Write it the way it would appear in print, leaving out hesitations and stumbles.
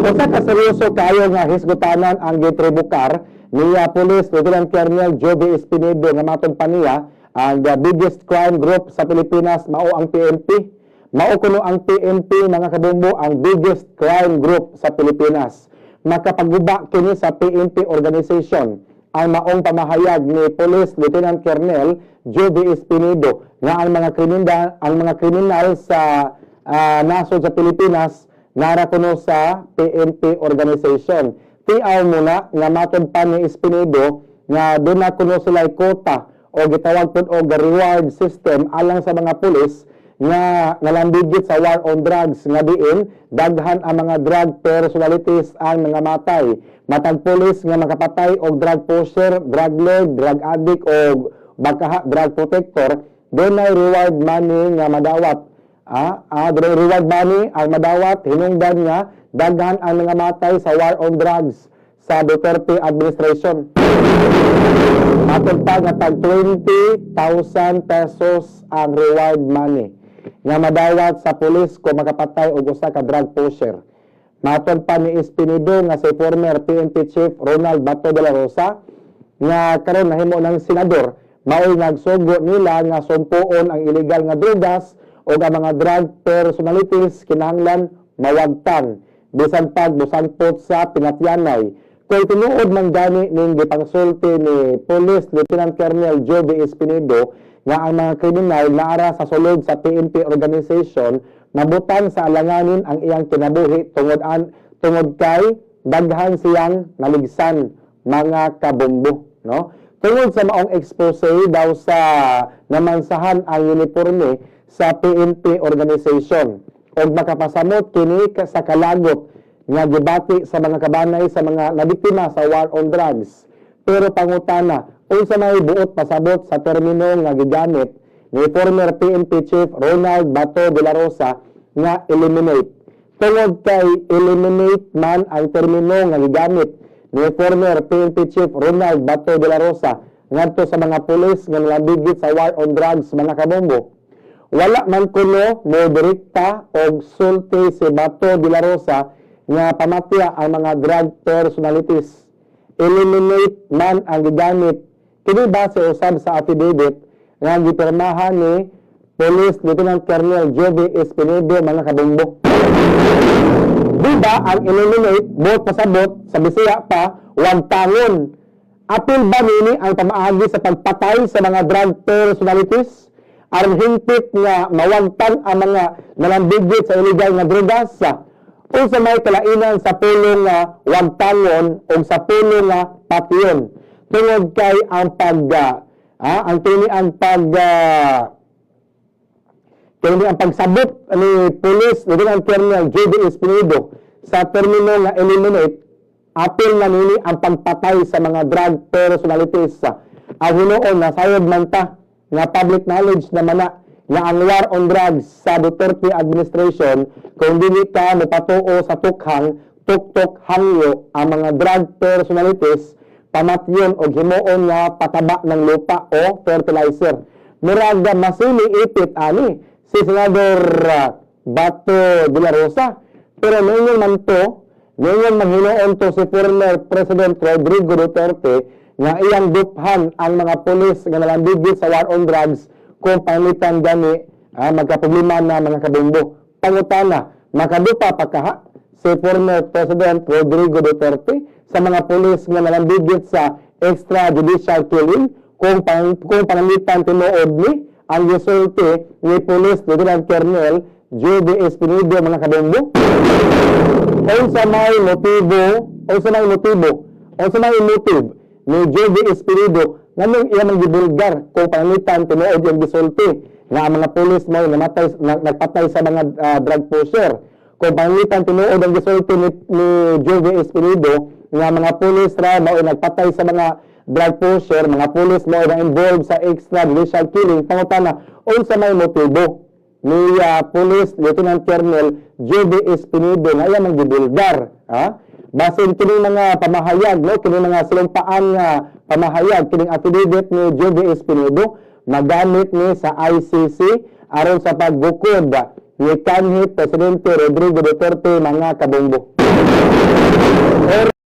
Usa ka seryoso kaayo nga hisgutanan ang gitribukar ni Police Lieutenant Colonel Jovie Espenido nga matod pa niya, ang the biggest crime group sa Pilipinas mao ang PNP. Mao kuno ang PNP, mga kabombo, ang biggest crime group sa Pilipinas. Makapaguba kini sa PNP organization ang maong pamahayag ni Police Lieutenant Colonel Jovie Espenido nga ang mga kriminal sa nasod sa Pilipinas nara kuno sa PNP organization. Tiaw muna nga matod pa ni Espenido nga duna kuno sila quota o gitawag pud og reward system alang sa mga pulis nga nalambigit sa war on drugs, nga diin daghan ang mga drug personalities ang mga matay. Matag pulis nga makapatay og drug pusher, drug lord, drug addict o baka drug protector, dunay reward money nga madawat. Dunay reward money ang madawat hinungdan nga daghan ang mga matay sa war on drugs sa Duterte administration. Matod pa nga tag 20,000 pesos ang reward money nga madawat sa pulis kung makapatay og usa ka drug pusher. Matod pa ni Espenido nga si former PNP Chief Ronald Bato de la Rosa, nga karon nahimo ng senador, maoy nagsugo nila nga sumpoon ang illegal nga drugas o ang mga drug personalities kinahanglan mawagtang bisan pag mosangpot sa pinatyanay. Kung tinuod man gani ning gipangsulti ni Police Lieutenant Colonel Jovie Espenido nga ang mga kriminal naara sa sulod sa PNP organization, mabutang sa alanganin ang iyang kinabuhi tungod kay daghan siyang naligsan, mga kabombo, no? Tungod sa maong expose daw sa namansahan ang uniforme sa PNP organization og makapasamot kini sa kalagot nga gibati sa mga kabanay sa mga nabiktima sa war on drugs. Pero pangutana, unsa may buot pasabot sa termino nga gigamit ni former PNP Chief Ronald Bato de la Rosa nga "eliminate"? Tungod kay "eliminate" man ang termino nga gigamit ni former PNP Chief Ronald Bato de la Rosa ngadto sa mga pulis nga nalambigit sa war on drugs, mga kabombo. Wala man kuno mo direkta og sulti si Bato de la Rosa nga pamatya ang mga drug personalities. "Eliminate" man ang gigamit. Kini base usab sa affidavit nga gipirmahan ni Police Lieutenant Colonel Jovie Espenido, mga kabombo. Di ba ang "eliminate" buot pasabot sa Bisaya pa, wagtangon? Apil ba nini ang pamaagi sa pagpatay sa mga drug personalities aron hingpit nga mawagtan ang mga nalambigit sa illegal nga drugas? Unsa may kalainan sa pulong nga "wagtangon" o sa pulong nga "patyon"? Tungod kay ang pag ah, ang kini ang pag ah, kini ang pagsabot ni Police Lieutenant Colonel Jovie Espenido sa termino nga "eliminate", apil na nini ang pagpatay sa mga drug personalities. Ang hinuon, nasayod man ta nga public knowledge naman na nga ang war on drugs sa Duterte administration, kung dili ka mopatuo sa tukhang, tuktok hangyo ang mga drug personalities, pamatyon og himuon nga pataba ng lupa o fertilizer. Murag masili ipit ani si Senador Bato de la Rosa. Pero ningon man to, ningon man hinuon to si former President Rodrigo Duterte nga iyang duphan ang mga pulis nga nalambigit sa war on drugs kung pananglitan gani magkaproblema na, mga kabombo. Pangutana, makadupa pa kaha si former President Rodrigo Duterte sa mga pulis nga nalambigit sa extrajudicial killing kung pananglitan tinuod ni ang gisulti ni Police Lieutenant Colonel Jovie Espenido, mga kabombo? Unsa may motibo, unsa may motibo, unsa may motive ni Jovie Espenido nganong iya mang gibulgar kung pananglitan tinuod yung gisulti nga ang mga pulis mo namatay nagpatay sa mga drug pusher? Kung pananglitan tinuod ang gisulti ni Jovie Espenido nga mga pulis ra mao nagpatay sa mga drug pusher, mga pulis mo na involved sa extrajudicial killing, pangutana, unsa may motibo ni Police Lieutenant Colonel Jovie Espenido nga iya mang gibulgar, ha? Basin kini mga pamahayag, no, kini mga silumpaan nga pamahayag, kining affidavit ni Jovie Espenido, magamit ni sa ICC aron sa pagbukod ni kanhi Presidente Rodrigo Duterte, mga kabombo.